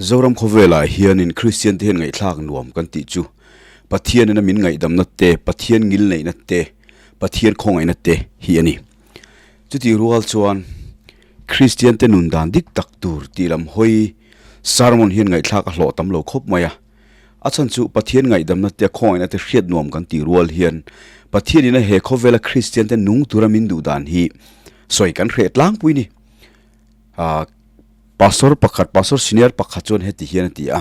Zoram khawvelah hianin Kristian te hian ngaihthlak nuam kan tih chu Pathianina min ngaihdamna te, Pathian ngilneihna te, Pathian khawngaihna te hi a ni. Chutih rual chuan Kristian te nun dan dik tak tur tih lam hawi sermon hian ngaihthlak a hlawh tam lo khawp mai a. A chhan chu Pathian ngaihdamna te, khawngaihna te hriat nuam kan tih rual hian Pathianina he khawvela Kristian te nung tura min duh dan hi sawi kan hreh tlangpui ni. Ahh Pastor pakhat, Pastor senior pakhat chuan heti hian a ti a,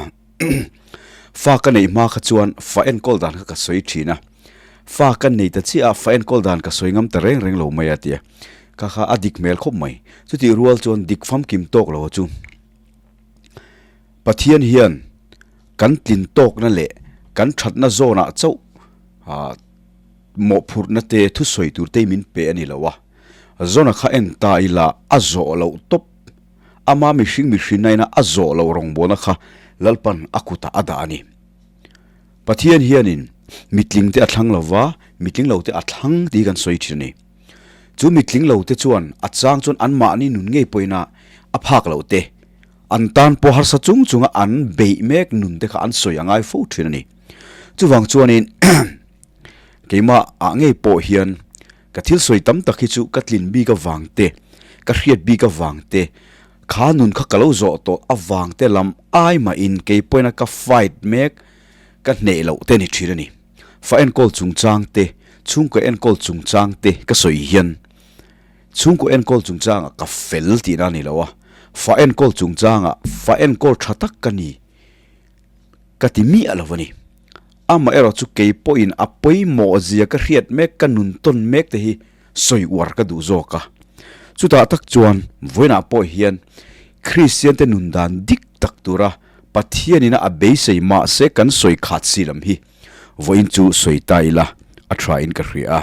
Fa ka neih hma kha chuan fa enkawl dan kha ka sawi thin a, fa ka nei ta chiah a, fa enkawl dan ka sawi ngam ta reng reng lo mai a ti a, kha kha a dik hmel khawp mai. Chutih rual chuan dik famkim tawk lo chu Pathian hian kan tlin tawkna leh kan thatna zawnah chauh ah mawhphurhna te thusawi tur te min pe a ni lo a, Zawna kha en ta ila a zawh loh tawp. Ama mihring mihrinnaina a zawh loh rawngbawlna kha Lalpan a kutah a dah a ni. Pathian hianin mitling te a thlang lo va, mitling lo te a thlang tih hi kan sawi thin a ni. Chu mitling lo te chuan a chang chuan anmahni nun ngei pawhin a a phak loh te, an tan pawh harsa chung chunga an beih mek nun te kha an sawi a ngai fo thin a ni. Chuvang chuanin keimah ah ngei pawh hian Ka thil sawi tam tak hi chu ka tlin bik avang te, ka hriat bik avang te, kha nun kha ka lo zawh tawh avang te lam ai mahin kei pawhin a ka fight mek ka hneh loh te ni thin a ni. Fa enkawl chungchang te, chhungkaw enkawl chungchang te ka sawi hian chhungkaw enkawl chungchangah ka fel tihna a ni lo a, fa enkawl chungchangah fa enkawl tha tak ka ni ka ti miah lo a ni. Amaherawh chu kei pawhin a pawimawh zia ka hriat mek, ka nun tawn mek te hi sawi uar ka duh zawk a. Chutah tak chuan vawiinah pawh hian Kristian te nun dan dik tak tura Pathianina a beisei mahse kan sawi khat si lam hi vawiin chu sawi ta ila a tha in ka hria a.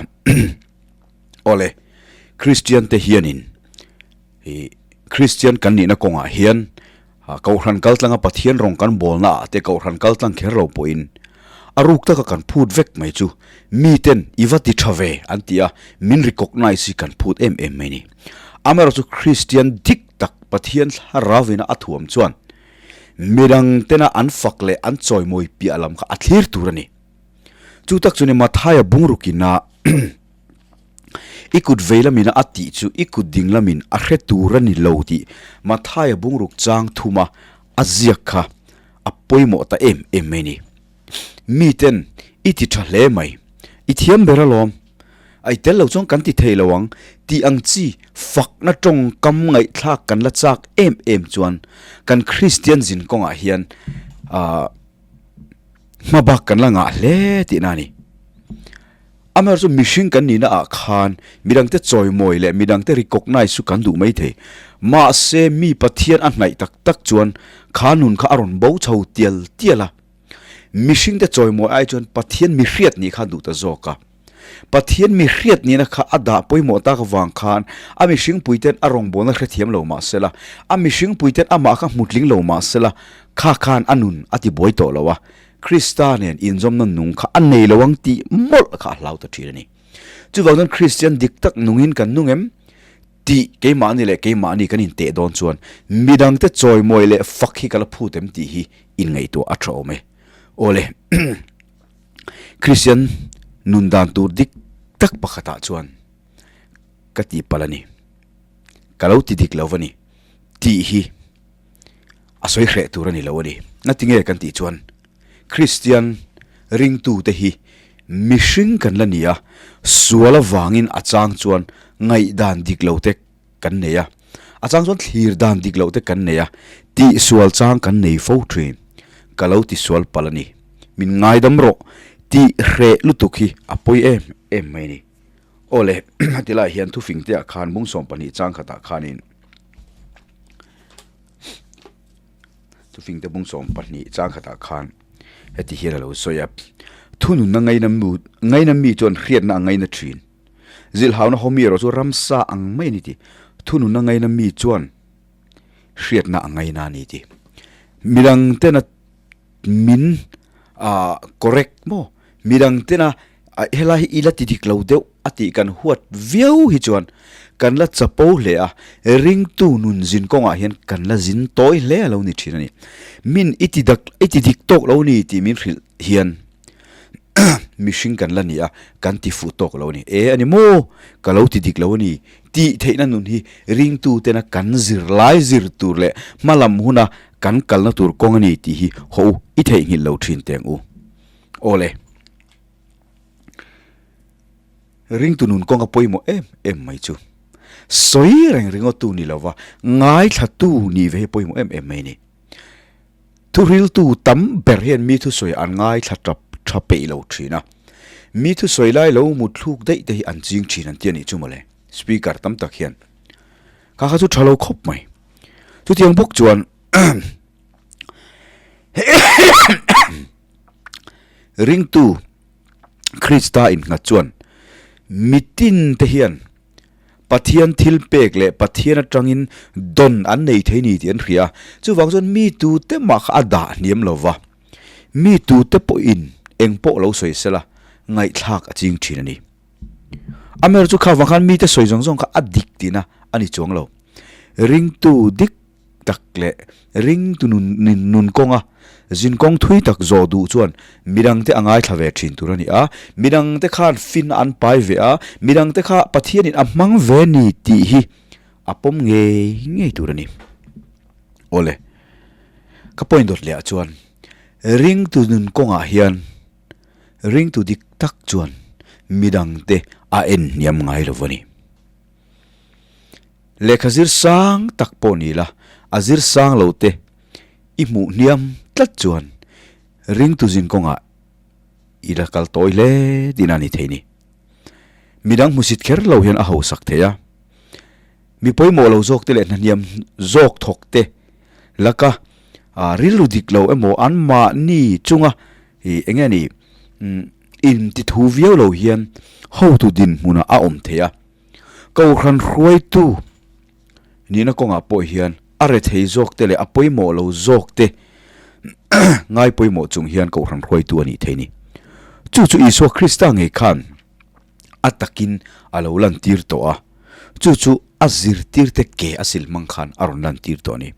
Awle, Kristian te hianin ih Kristian kan nihna kawngah hian Kohhran kaltlanga Pathian rawng kan bawlna ah te Kohhran kaltlang kher lo pawhin a ruk taka kan phut vek mai chu miten i va ti tha ve an ti a, min recognize hi kan phut em em mai ni. Amaherawhchu Kristian dik tak Pathian thlarauina a thuam chuan midang tena an fak leh an chawimawi piah lam kha a thlir tur a ni. Chu tak chu ni Mathaia bungrukina I kut vei lamina a tih chu i kut ding lamin a hre tur a ni lo tih Mathaia bungruk chang thuma a ziak kha a pawimawh ta em em mai ni. Miten i ti tha hle mai, i thiam ber alawm, a i tel lo chuan kan ti thei lo ang tih ang chi fakna tawngkam ngaihthlak kan la chak em em chuan kan Kristian zin kawngah hian ah hmabak kan la ngah hle tihna a ni. Amaherawhchu chu mihring kan nihna ah khan midangte chawimawi leh midangte recognize chu kan duh mai thei. Mahse mi Pathian a hnaih tak tak chuan kha nun kha a rawn bo chho tial tial a. Mihringte chawimawi ai chuan Pathian mi hriat nih kha a duh ta zawk a. Pathian mi hriat nihna kha a dah pawimawh tak avang khan a mihring puiten a rawngbawlna hrethiam lo mahsela, a mihring puiten amah kha hmutling lo mahsela kha khan a nun a tibuai tawh lo a. Krista nen inzawmna nung kha a nei lo ang tih mawlh kha a hlau ta thin a ni. Chuvang chuan Kristian dik tak nungin kan nung em tih keimahni leh keimahni kan inteh dawn chuan midangte chawimawi leh fak hi ka la phut em tih hi inngaihtuah a tha awm e. Awle, Kristian nun dan tur dik tak pakhatah chuan ka tihpalh a ni, ka lo ti dik lo va ni tih hi A sawi hreh tur a ni lo a ni. Ngatinge kan tih chuan Kristian ringtute hi mihring kan la ni a, sual avangin a chang chuan ngaihdan dik lo te kan nei a, a chang chuan thlir dan dik lo te kan nei a, tihsual chang kan nei fo thin. Ka lo tisual palh a ni. Min ngaidam rawh tih hreh lutuk hi a pawi em em mai a ni. Aw le, heti lai hian thufing te ah khan bung 12 chang khatah khanin Thufing te bung 12 chang khatah khan heti hian a lo sawi a, Thununna ngaina mu ngaina mi chuan hriatna a ngaina thin. Zilhhauna hawmi erawh chu ramsa ang mai a ni ti. Thununna ngaina mi chuan hriatna a ngaina a ni ti. Midang tena min ah correct maw? Midang tena helai hi i la ti dik lo deuh a tih kan huat viau hi chuan. kan la chapo hle a, ringtu nun zin kawngah hian kan la zin tawi hle a lo ni thin a ni. Min i ti dak i ti dik tawk lo ni tih min hrilh hian mihring kan la ni a, kan ti fuh tawk lo a ni. E a ni maw? Ka lo ti dik lo a ni tih theihna nun hi ringtu tena kan zirlai zir tur leh hmalam huna kan kalna tur kawng a ni tih hi haw u i theihnghilh lo thin teng u. Aw le. Ringtu nun kawnga pawimawh em em mai chu sawi reng ringawttu ni lova ngaithlatu nih ve hi pawimawh em em mai a ni. Thuhriltu tam ber hian mi thusawi an ngaithla tap tha peih lo thin a, mi thusawi lai lo mutthluk daih te hi an ching thin an ti a nih chu mawle, speaker tam tak hian kha kha chu tha lo khawp mai. Chutiang bawk chuan ringtu Krista innghat chuan mitin te hian Pathian thil pek leh Pathian atangin dawn an nei thei ni tih an hria a. Chuvang chuan mi tute mah kha a dah hniam lo va, mi tute pawhin eng pawh lo sawi sela ngaihthlak a ching thin a ni. Amaherawhchu chu kha vang khan mite sawi zawng zawng kha a dik tihna a ni chuang lo. Ringtu dik tak leh ringtu nun nun kawnga zin kawng thui tak zawh duh chuan midangte a ngaithla ve thin tur a ni a, midangte khan fin an pai ve a, midangte kha Pathianin a hmang ve ni tih hi a pawm ngei ngei tur a ni. Awle, ka point dawt leh ah chuan ringtu nun kawngah hian ringtu dik tak chuan midangte a en hniam ngai lo a ni. Lehkha zir sang tak pawh ni la, a zir sang lo te i hmuh hniam tlat chuan ringtu zin kawngah i la kal tawi hle tihna a ni thei ni. Midang hmusit kher lo hian a hausak thei a, mi pawimawh lo zawk te leh hnahniam zawk thawk te laka rilru dik lo emaw anmahni chunga ih eng nge ni intithu viau lo hian hotu dinhmunah a awm thei a. Kohhran hruaitu nihna kawngah pawh hian a rethei zawk te leh a pawimawh lo zawk te ngai pawimawh chung hian kohhran hruaitu a nih thei ni. Chu chu Isua Krista ngei khan a takin a lo lantir tawh a, chu chu a zirtirte ke a sil hmang khan a rawn lantir tawh a ni.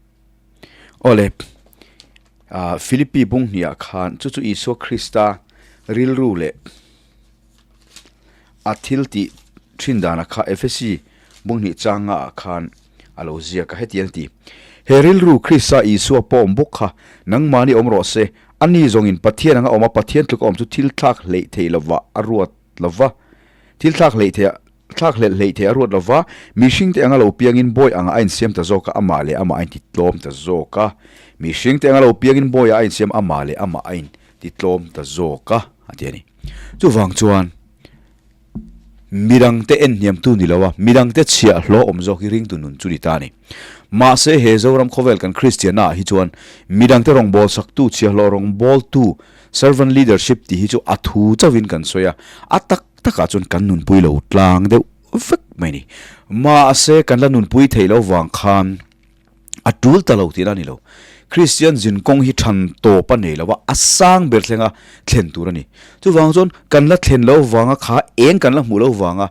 Awle, Philippi bung hniah khan chu chu Isua Krista rilru leh A thil tih thin danah kha Efesi bunghnih changa ah khan a lo ziak a, hetiang ti, He rilru Krista Isua pawh awm bawk kha nangmahni awm rawh se, ani zawngin Pathian anga awm a, Pathian tluk a awm chu thil thlak hleih thei lova a ruat lova, thil thlak hleih thei thlak hlelh hleih thei a ruat lova, mihringte anga lo piangin bawi anga a insiam ta zawk a, amah leh amah a intitlawm ta zawk a, mihringte anga lo piangin bawiah a insiam amah leh amah a intitlawm ta zawk a, a ti a ni. Chuvang chuan midangte en hniamtu ni lo a, midangte chhiah hlawh awm zawk hi ringtu nun chu ni ta a ni. Mahse he Zoram khawvel kan Kristianna ah hi chuan midangte rawngbâwl saktu, chhiahhlawh rawngbâwltu, servant leadership tih hi chu a thu chauhin kan sawi a, a tak takah chuan kan nunpui lo tlang deuh vek mai a ni. Mahse kan la nunpui theih loh vang khan A tul ta lo tihna a ni lo. Kristian zin kawng hi than tawp a nei lo a, a sang ber thlenga thlen tur a ni. Chuvang chuan kan la thlen loh avanga kha eng kan la hmuh loh avanga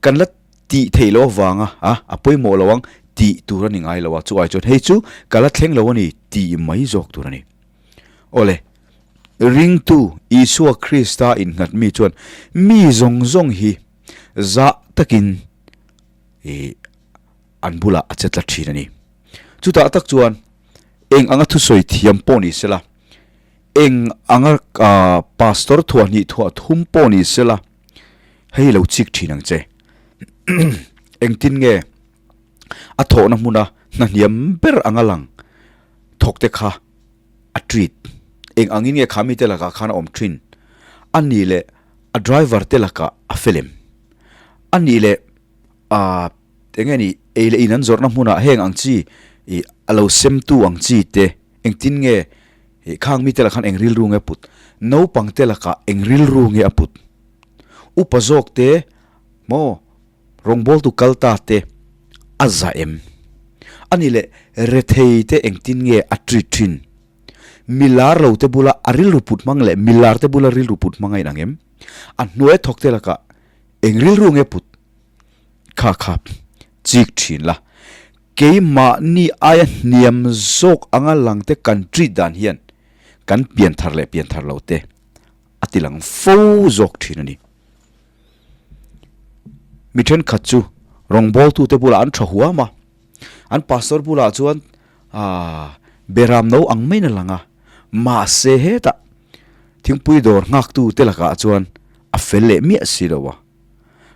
kan la tih theih loh avanga a a pawimawh lo ang tih tur a ni ngai lo a, chu ai chuan hei chu ka la thleng lo a ni tih mai zawk tur a ni. Awle, ringtu Isua Krista innghat mi chuan mi zawng zawng hi zah takin ih an bulah a che tlat thin a ni. Chutah tak chuan eng anga thusawi thiam pawh ni sela, eng anga pastor thuah hnih thuah thum pawh ni sela, hei lo chik thin ang che. Engtin nge a thawhna hmuna hnahniam ber anga lang thawk te kha a treat? Eng angin nge kha mite lakah khan a awm thin? A nih leh a driver te lakah a fel em? A nih leh Ahh eng nge ni ei leh in an zawrhna hmunah heng ang chi ih a lo semtu ang chi te engtin nge ih khang mite lakah khan eng rilru nge a put naupang te lakah eng rilru nge a put upa zawk te maw rawngbawltu kal ta te a za em a ni leh rethei te engtin nge a treat thin milar lo te bula a rilru put hmang leh milar te bula rilru put hmang a inang em a hnuai thawk te lakah eng rilru nge put. Kha kha. chik thin la. Keimahni aia hniam zawk anga langte kan treat dan hian kan pianthar leh pianthar lo te a ti lang fo zawk thin a ni. Mi thenkhat chu rawngbawltute bulah an tha huam a, an pastor bulah chuan aah beram no ang maiin a lang a, mahse hetah thingpui dawr nghaktute lakah chuan a fel leh miah si lo a.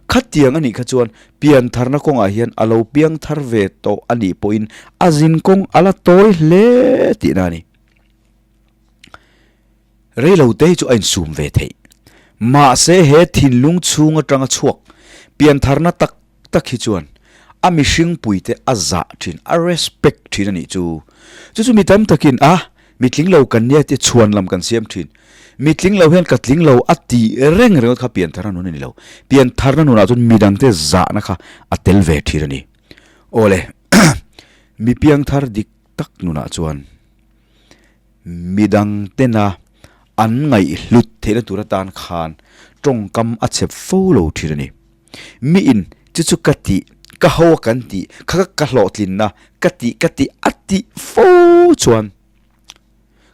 Khatiang a nih kha chuan piantharna kawngah hian a lo piangthar ve tawh a nih pawhin a zinkawng a la tawi hle tihna a ni. Reilo te hi chu a insum ve theih. Mahse he thinlung chhung atanga chhuak piantharna tak tak hi chuan a mihring puite a zah thin, a respect thin a nih chu. Chu chu mi tam takin a mi tling lo kan nia tia chhuan lam kan siam thin. Mi tling lo hian ka tling lo a tih reng ringawt kha piantharna nun a ni lo. Piantharna nunah chuan midangte zahna kha a tel ve thin a ni. Awle, mi piangthar dik tak nunah chuan midang tena an ngaihhlut theihna tur atan khan tawngkam a chep fo lo thin a ni. Miin chu chu ka tih, ka ho a kan tih, kha ka ka hlawhtlinna ka tih ka tih a tih fo chuan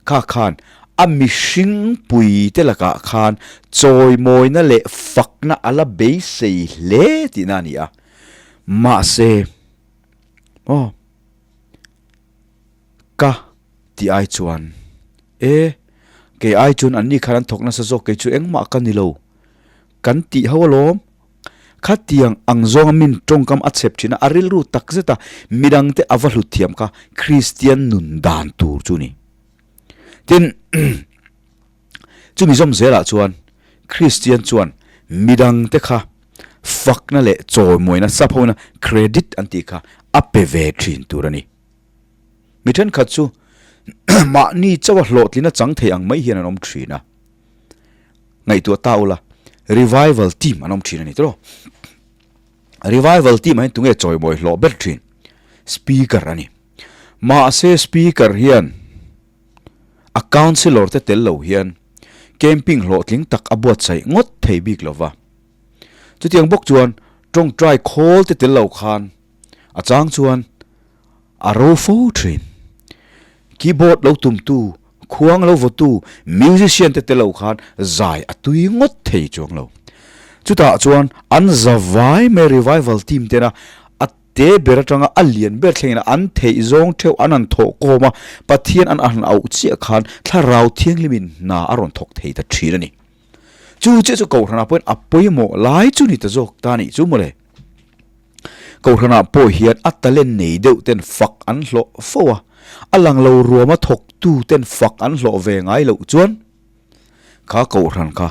kha khan a mihring pui te lakah khan chawimawina leh fakna a la beisei hle tihna a ni a. Mahse, aw. Ka tih ai chuan, E, kei ai chuan anni khan an thawk nasa zawk, kei chu engmah ka ni lo. Kan tih ho alawm. Khatiang ang zawnga min tawngkam a chhep thin a, a rilru tak zet a, midangte a va hlut thiam kha Kristian nun dan tur chu ni. Tin, chumi zawm zelah chuan Kristian chuan midangte kha fakna leh chawimuaina, sap hoina credit an tih kha a pe ve thin tur a ni. Mi thenkhat chu mahni chauha hlawhtlina chang thei ang mai hian an awm thin a. Ngaihtuah ta ula, revival team an awm thin a ni tawh. Revival team ah hian tunge chawimawi hlawh ber thin? Speaker a ni. Mahse speaker hian a councillor te tel lo hian camping hlawhtling tak a buatsaih ngawt thei bik lova. Chutiang bawk chuan tawngtai khawl te tel lo khan A chang chuan a ro fo thin. Keyboard lo tumtu, khuang lo vawtu, musician te te lo khan zai a tui ngawt thei chuang lo. Chutah chuan an za vai mai revival team tena a te ber atanga a lian ber thlengin an theih zawng theuh an han thawh kawm a, Pathian an han auh chiah khan thlarau thianghlimin hna a rawn thawk thei ta thin a ni. Chu chiah chu Kohhranah pawhin a pawimawh lai chu ni ta zawk ta nih chu mawle. Kohhranah pawh hian a talent nei deuh ten fak an hlawh fo a, a lang lo ruama thawktu ten fak an hlawh ve ngai loh chuan kha Kohhran kha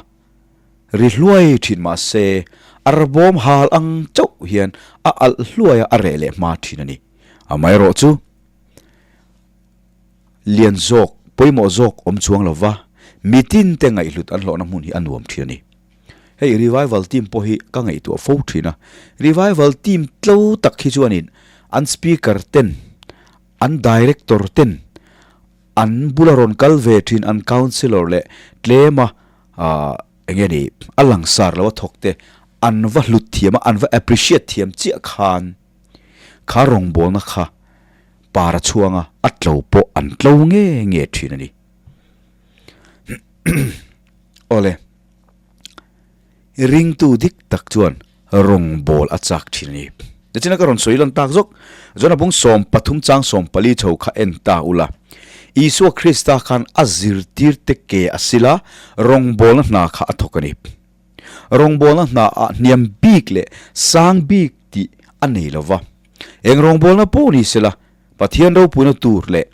ri hluai thin mah se a rabawm hal ang chauh hian a alh hluai a, a reh leh hma thin a ni. Amaherawhchu. Lian zawk, pawimawh zawk awm chuang lo va, mitin te ngaihhlut an hlawhna hmun hi a nuam thin a ni. Hei revival team pawh hi ka ngaihtuah fo thin a, revival team tlo tak hi chuanin an speaker ten, an director ten, an bula rawn kal ve thin an councillor leh tlema aah eng nge ni a langsar lo a thawk te an va hlut thiam a, an va appreciate thiam chiah khan kha rawngbawlna kha Para chhuanga a tlo pawh an tlo nge nge thin a ni. Awle, ringtu dik tak chuan rawngbâwl a châk thin a ni. Nichina ka rawn sawi lan tak zawk, Jona bung 13 chang 14 chho kha en ta ula. Isua Krista khan a zirtirte ke a sil a, rawngbâwlna hna kha a thawk a ni. Rawngbâwlna hna ah hniam bik leh sang bik tih a nei lo va. Eng rawngbawlna pawh ni sela, Pathian ropuina tur leh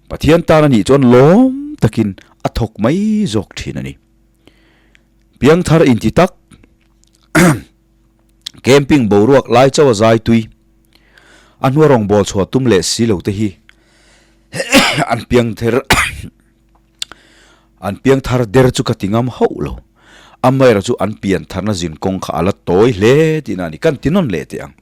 Pathian tan a nih chuan lawm takin a thawk mai zawk thin a ni. Piangthar inti tak, camping boruak lai chauha zai tui, a hnua rawngbâwl chhuah tum leh si lo te hi an piangther An piangthar der chu ka ti ngam hauh lo. Amaherawh chu an piantharna zin kawng kha a la tawi hle tihna a ni. Kan ti nawn leh teh ang.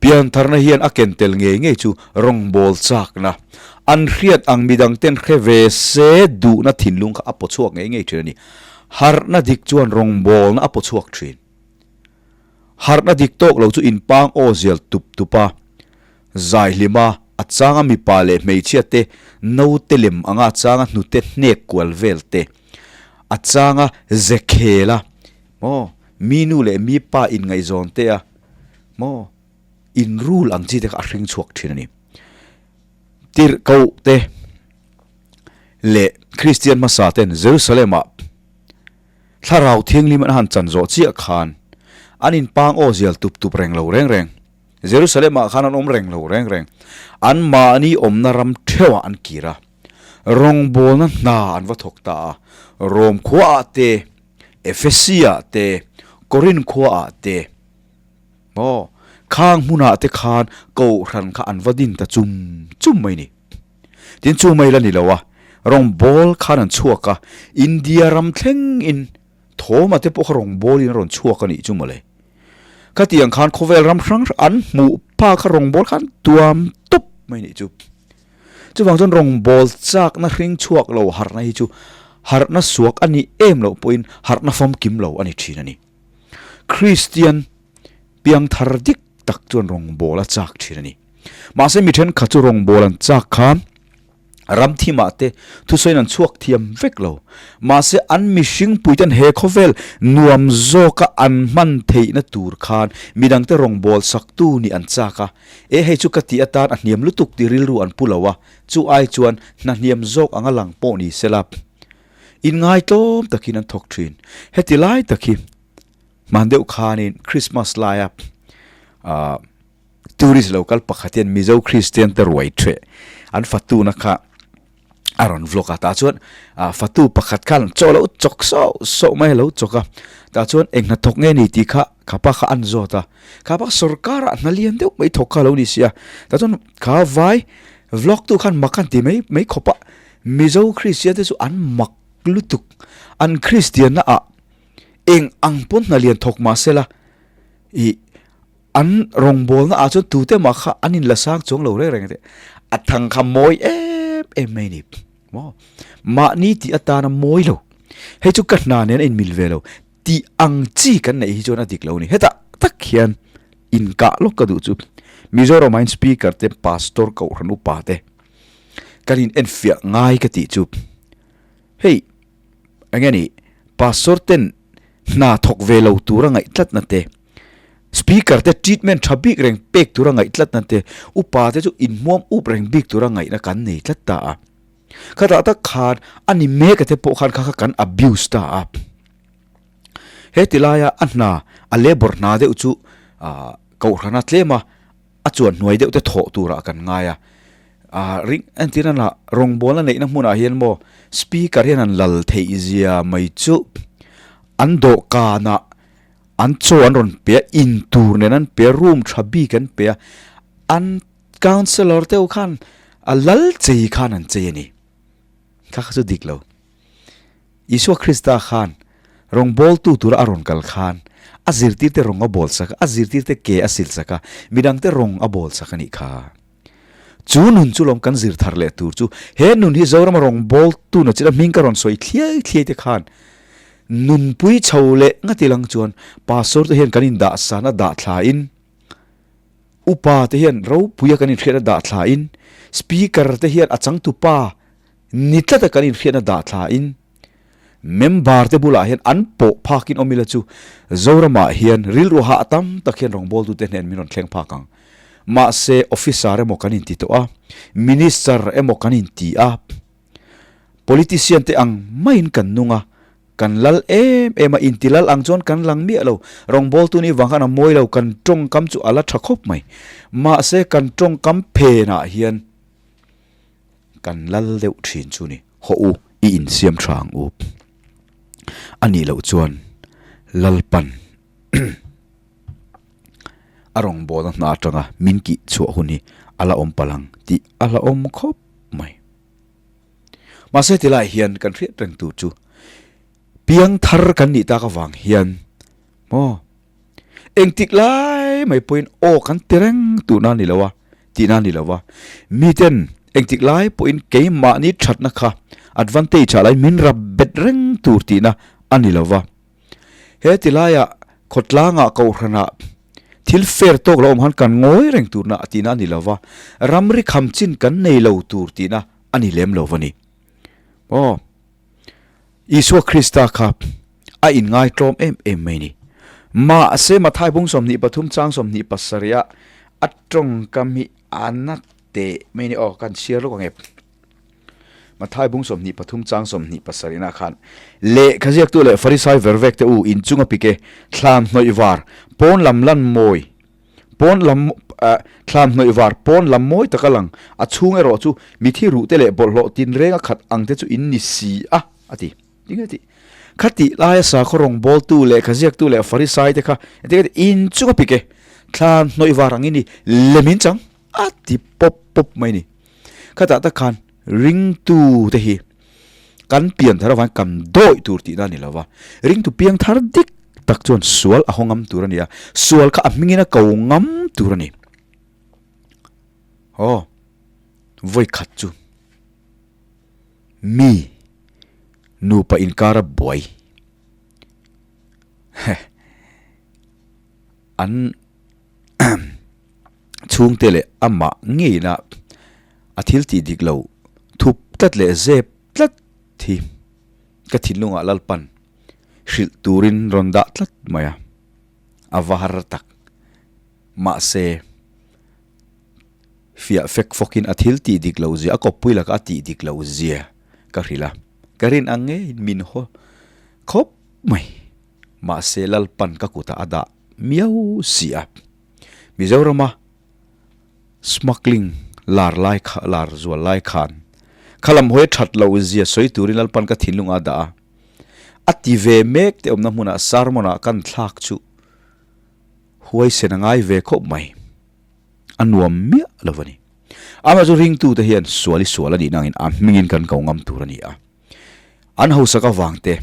Piantharna hian a ken tel ngei ngei chu rawngbâwl châkna, an hriat ang midang ten hre ve se duhna thinlung kha a paw chhuak ngei ngei thin a ni. Harhna dik chuan rawngbâwlna a paw chhuak thin. Harhna dik tawk lo chu inpang aw zial tup tup a, zai hlim a, a changa mipa leh hmeichhia te naute lem anga a changa hnute hnek kual vel te, a changa ze khel a, maw, mi nu leh mi pa inngaihzawn te a, maw, inrul ang chi te kha a hring chhuak thin a ni. Tirhkoh te leh Kristian hmasa ten Jerusalem-ah Thlarau Thianghlim an han chan zawh chiah khan an inpang aw zial tup tup reng lo reng reng. Jerusalem-ah khan an awm reng lo reng reng. Anmahni awmna ram theuhah an kir a, rawngbawlna hna an va thawk ta a, Rom khuaah te, Efesi-ah te, Korin khuaah te, maw, khang hmunah te khan kohhran kha an va din ta chum chum mai ni. Tin chu mai la ni lo a, rawngbâwl khan an chhuak a, India ram thlengin Thawma te pawh kha rawngbâwlin a rawn chhuak a nih chu mawle. Khatiang khan khawvel ram hrang hrang an hmuh pa kha rawngbâwl khan tuam tawp mai nih chu. Chuvang chuan rawngbâwl châkna hring chhuak lo harhna hi chu harhna suak a nih em loh pawhin harhna famkim lo a ni thin a ni. Kristian piangthar dik tak chuan rawngbâwl a châk thin a ni. Mahse mi thenkhat chu rawngbâwl an châk khan ram thimah te thusawiin an chhuak thiam vek lo. Mahse an mihring puiten he khawvel nuam zawka an hman theihna tur khan midangte rawngbâwl saktu nih an châk a. E hei chu ka tih atan a hniam lutuk tih rilru an pu lo a, chu ai chuan hna hniam zawk anga lang pawh ni sela inngaitawm takin an thawk thin. Heti lai tak hi hman deuh khanin Christmas laia ah Tourist lo kal pakhat hian Mizo Kristian te ruai theh an fatuna kha a rawn vlog a, tah chuan ah fatu pakhat khan chaw lo chawk sauh sauh mai a lo chawk a, tah chuan eng hnathawk nge ni tih kha khapa kha an zawt a, khapa sorkar ah hna lian deuh mai thawk kha a lo ni si a, tah chuan kha vai vlog tu khan mak an ti mai mai khawp a, Mizo Kristian te chu an mak lutuk, an Kristian na ah eng ang pawn hna lian thawk mah se la ih An rawngbawlna ah chuan tute mah kha an inla sang chuang lo reng reng a ti. A thang kha mawi em em mai a ni. Maw? Mahni tih atana mawi lo. Hei chu ka hna nen a inmil ve lo. Tih ang chi kan neih hi chuan a dik lo a ni. Hetah tak hian inkah lawk ka duh chu Mizoram ah hian Speaker te, Pastor Kohhran upa te kan in enfiah ngai ka tih chu hei eng nge ni Pastor ten hna thawk ve lo tura ngaih tlatna te, Speaker te treatment tha bik reng pek tura ngaih tlatna te, upa te chu inhmuam up reng bik tura ngaihna kan nei tlat ta a. Khatah tak khan a ni mek a te pawh khan kha kha kan abuse ta a. He ti laia a hna, a labour hna deuh chu ah kohhrana tlem a, a chuan hnuai deuh te thawh turah kan ngai a. Ah ring entir a lah rawngbawlna neihna hmunah hian maw speaker hian an lal theih zia mai chu an dawhkanah An chaw an rawn pe a, in tur nen an pe a, room tha bik an pe a, an councellor te ho khan a lal chei khan an chei a ni. Kha kha chu dik lo. Isua Krista khan rawngbawltu tura a rawn kal khan a zirtirte rawng a bawl sak a, a zirtirte ke a sil sak a, midangte rawng a bawl sak a nih kha. Chu nun chu lawm kan zir thar leh tur chu he nun hi Zorama rawngbawltu na chila hming ka rawn sawi thliai thliai te khan nunpui chho leh ngati lang chuan pastor te hian kan indah san a dah thla in upa te hian ropui a kan inhriat a dah thla in speaker te hian a changtupa ni tlat a kan inhriat a dah thla in Member te bulah hian an pawh phakin awm ila chu Zoramah hian rilru hah tam tak hian rawngbawltute hnen min rawn thleng phak ang. Mahse officer emaw kan inti tawh a, minister emaw kan inti a, politician te ang maiin kan nung a, kan lal em em a, inti lal ang chuan kan lang miah lo. Rawngbawltu nih vang khan a mawi lo, kan tawngkam chu a la tha khawp mai. Mahse kan tawngkam phenah hian Kan lal deuh thin chu ni. Haw u, i insiam tha ang u. A nih loh chuan Lalpan a rawngbawlna hna atanga min kih chhuah hun hi a la awm palh ang tih a la awm khawp mai. Mahse tilai hian kan hriat reng tur chu piangthar kan nih tak avang hian maw Engtik lai mai pawhin aw kan ti reng tuhna a ni lo a, tihna a ni lo a. Miten engtik lai pawhin keimahni thatna kha advantage ah lai min rap bet reng tur tihna a ni lo va. He ti laiah khawtlangah kohhranah. Thil fair tawk lo awm khan kan ngawi reng turna a tihna a ni lo va, ramri kham chin kan nei lo tur tihna a ni lem lo va ni. Aw, Isua Krista kha a inngaitlawm em em mai ni. Mahse Mathai bung 23 chang 27 ah a tawngkam hi a na teh mai ni. Aw, kan chhiar lawk ang e. Mathai bung 23 chang 27 nah khan, Lehkha ziaktu leh Farisai vervek te u inchunga pik e, thlam hnawih var, pawn lam lan mawi, pawn lam thlam hnawih var, pawn lam mawi taka lang, a chhung erawh chu mithi ruh te leh bawlhhlawh tinreng a khat ang te chu in ni si a, a ti. Tinge tih? Khatih laia sakhaw rawngbawltu, lehkha ziaktu leh Farisai te kha engtin nge tih? Inchunga pik e, thlam hnawih var ang i ni, lem in chang, a ti pawp pawp mai ni. Khatah tak khan ringtu te hi kan pian thar avangin kan dawih tur tihna a ni lo va, ringtu piang thar dik tak chuan sual a haw ngam tur a ni a, sual kha a hmingin a ko ngam tur a ni. Aw, vawi khat chu mi nupa inkara buai an Chhungte leh amah ngeina a thil tih dik lo thup tlat leh zep tlat hi ka thinlungah Lalpan hrilh turin rawn dah tlat mai a, a va har tak. Mahse, fiah fek fawkin a thil tih dik lo zia, a kawppui laka a tih dik lo zia ka hrilh a, ka rin ang ngeiin min haw khawp mai. Mahse, Lalpan ka kutah a dah miau si a. Mizorama smuggling lar lai kha lar zual lai khan khalam hawi that lo zia sawi turin Lalpan ka thinlung a dah a. A ti ve mek te awmna hmunah sermon ah kan thlak chu huaisen a ngai ve khawp mai. A nuam miah lo a ni. Amah chu ringtute hian sual i sual a nih nangin a hmingin kan ko ngam tur a ni a. An hausak avang te,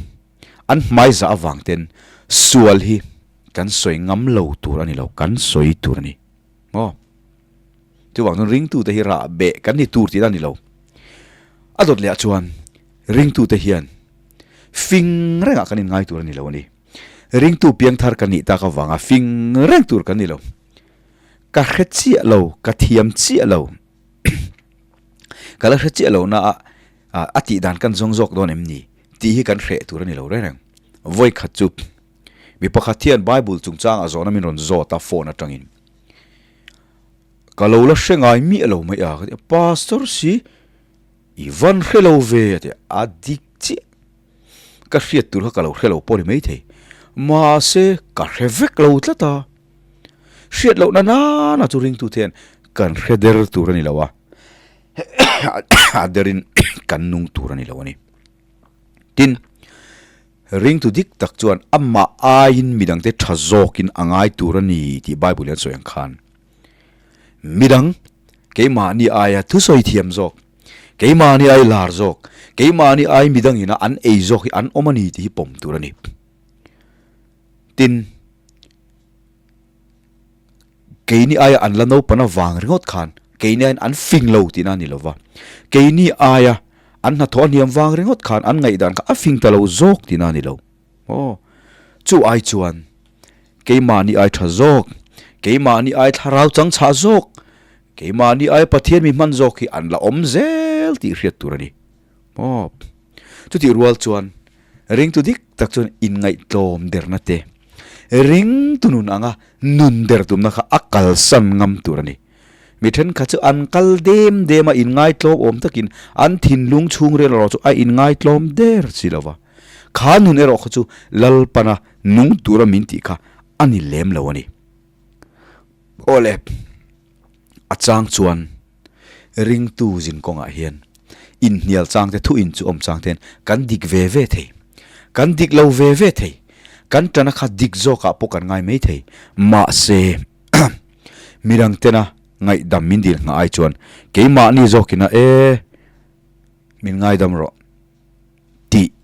an hmaizah avang ten sual hi kan sawi ngam lo tur a ni lo, kan sawi tur a ni. Maw? Chuvang chuan ringtute hi rah beh kan ni tur tihna a ni lo. A dawt lehah chuan ringtute hian fing rengah kan inngai tur a ni lo a ni. Ringtu piangthar kan nih tak avanga fing reng tur kan ni lo. Ka hre chiah lo, ka thiam chiah lo. Ka la hre chiah lo na a, a tih dan kan zawng zawk dawn em ni tih hi kan hreh tur a ni lo reng reng. Vawi khat chu mi pakhat hian Bible chungchangah zawhna min rawn zawt a phone atangin. Ka lo la hre ngai miah lo mai a, ka ti a, Pastor si i van hre lo ve a ti a, a dik chiah. Ka hriat tur kha ka lo hre lo pawh a ni maithei. Mahse ka hre vek lo tlat a. Hriat lohna nana chu ringtu te hian kan hre der tur a ni lo a, a derin kan nung tur a ni lo a ni. Tin, ringtu dik tak chuan amah aiin midangte tha zawkin a ngai tur a ni tih Bible hian sawi ang khan, midang keimahni aia thusawi thiam zawk, keimahni ai lar zawk, keimahni ai midangina an ei zawk hi an awm a ni tih hi pawm tur a ni. Tin, keini aia an la naupana vang ringawt khan keini aiin an fing lo tihna a ni lo va, keini aia an hnathawh a hniam vang ringawt khan an ngaihdan kha a fing ta lo zawk tihna a ni lo. Aw, chu ai chuan keimahni ai tha zawk, keimahni ai thlarau chang chhah zawk, keimahni ai Pathian mi hman zawk hi an la awm zel tih hriat tur a ni. Aw, chutih rual chuan ringtu dik tak chuan inngaihtlawm derna te, ringtu nun anga nun der tumna kha a kalsan ngam tur a ni. Mi thenkhat chu an kal dem dem a, inngaitlawm awm takin an thinlung chhungril erawh chu a inngaihtlawm der si lo va. Kha nun erawh kha chu Lalpana nung tura min tih kha a ni lem lo a ni. Awle, a chang chuan Ringtu zin kawngah hian inhnial chang te, thu in chu awm chang ten kan dik ve ve thei. Kan dik lo ve ve thei. Kan tana kha dik zawkah pawh kan ngai mai thei. Mahse, midang tena ngaihdam min dil nghah ai chuan keimahni zawkina e min ngaidam rawh tih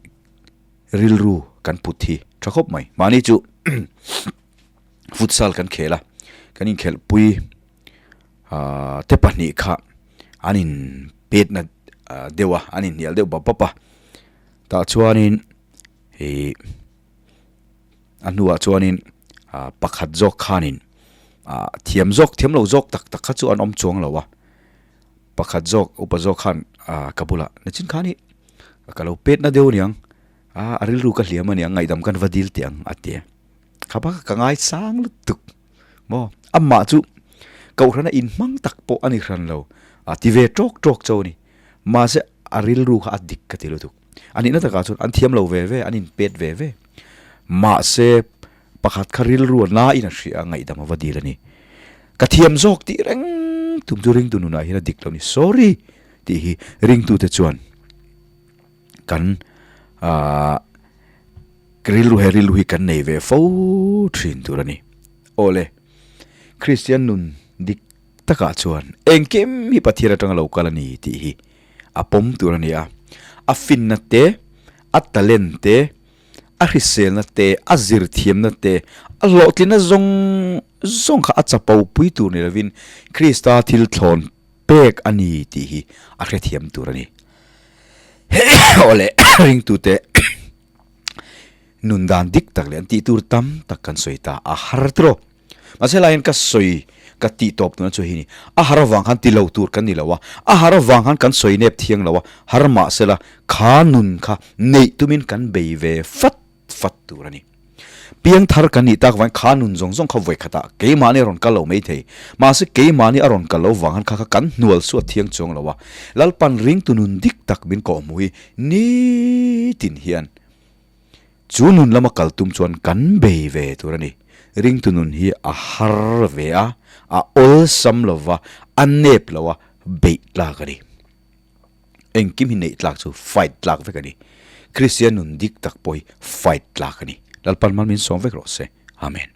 rilru kan put hi tha khawp mai. Mahni chu futsal kan khel a, kan inkhelhpui. te pahnih kha an in petna deuh a an inhnial deuh bap bap a tah chuanin ih a hnuah chuanin pakhat zawk khanin. Ah thiam zawk thiam lo zawk tak tak kha chu an awm chuang lo a, pakhat zawk upa zawk khan ah ka bulah nachin khan hi ka lo pet na deuh aniang ah a rilru ka hliam aniang ngaihdam khan va dil teh ang a ti a, kha bak ka ngai sang lutuk maw amah chu kohhrana inhmang tak pawh a ni hran lo a ti ve tawk tawk chauh a ni mahse a rilru kha a dik ka ti lutuk a nihna takah chuan an thiam lo ve ve an inpet ve ve mahse. Pakhat kha rilru a nain a hria a, ngaihdam a va dil a ni. Ka thiam zawk tih reng tum chu ringtu nunah hian a dik lo a ni. Sorry tih hi ringtute chuan kan aah rilru he rilru hi kan nei ve fo thin tur a ni. Awle, Kristian nun dik takah chuan engkim hi Pathian atanga lo kal a ni tih hi a pawm tur a ni a. A finna te, a talent te, A hriselna te, a zirthiamna te, a hlawhtlinna zawng zawng kha a chapo pui tur ni lovin Krista thil thlawn pek a ni tih hi a hrethiam tur a ni. Awle ringtute nun dan dik tak leh an tih tur tam tak kan sawi ta a har tiraw. Mahse helai hian ka sawi ka tih tawp tuna chu hei ni, a har avang khan ti lo tur kan ni lo a, a har avang khan kan sawi nep thiang lo a, har mahsela kha nun kha neih tumin kan bei ve fat fat tur a ni. Piangthar kan nih tak vangin kha nun zawng zawng kha vawikhatah keimahni a rawn kal lo mai thei, mahse keimahni a rawn kal lo vang khan kha kha kan hnual suat thiang chuang lo a, Lalpan ringtu nun dik tak min kawhhmuh hi nitin hian Chu nun lama kal tum chuan kan bei ve tur a ni. Ringtu nun hi a har ve a, a awlsam lo va, a nep lo a, beih tlak a ni. Engkim hi neih tlak chu fight tlak vek a ni. Kristian nun dik tak pawh hi fight tlak a ni. Lalpan mal min sawm vek rawh se. Amen.